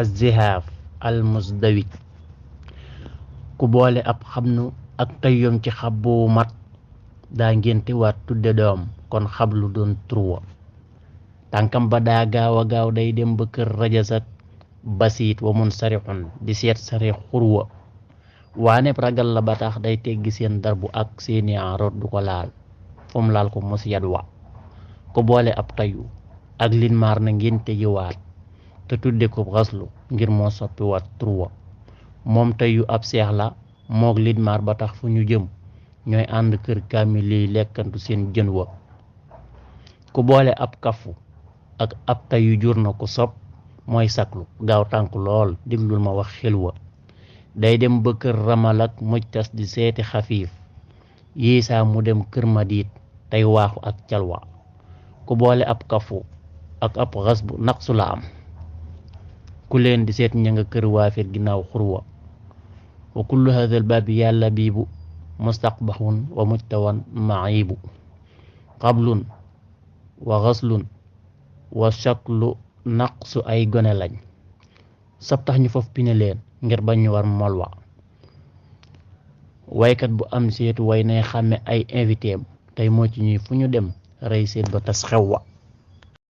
az-zihaaf al-muzdawij ku boole ab xabnu ak tayyum ci xabbu mat daa ngénte waat tudde doom kon xablu doon turwa tànkam ba daa gaaw a gaaw day dem ba kër rajasat basiit wa mun sarixun di seet sarix xurwa waane ragal la ba tax day teggi seen darbu ak seeni enroot du ko laal fum laal ko mos yadwa ku boole ab tayu ak lin maar na ngénte jiwaat te tudde ko xaslu ngir moo soppi waat turwa moom tayu ab seex la moog lin maar ba tax fu ñu jëm ñooy ànd kër kaamil liy lekkantu seen jën wa ku boole ab kafu ak ab tayu jur na ko sopp mooy saklu gaaw tànk lool diglul ma wax xel wa day dem ba kër ramal ak mujtas di seeti xafiif yiisaa mu dem kër madiit tey waaxu ak calwa ku boole ab kafu ak ab xas bu naqsu la am ku leen di seet ña nga kër waafir ginnaaw xurwa wa kullu hadha al baabi yàlla biibu mustaqbaxun wa mujtawan maibu qablun wa xaslun wa shaklu naqsu ay gone lañ sab tax ñu foofu pine leen ngir bañ ñu war molwa waykat bu am seetu way nay xàmme ay invité am tey moo ci ñuy fu ñu dem rey seet ba tas xew wa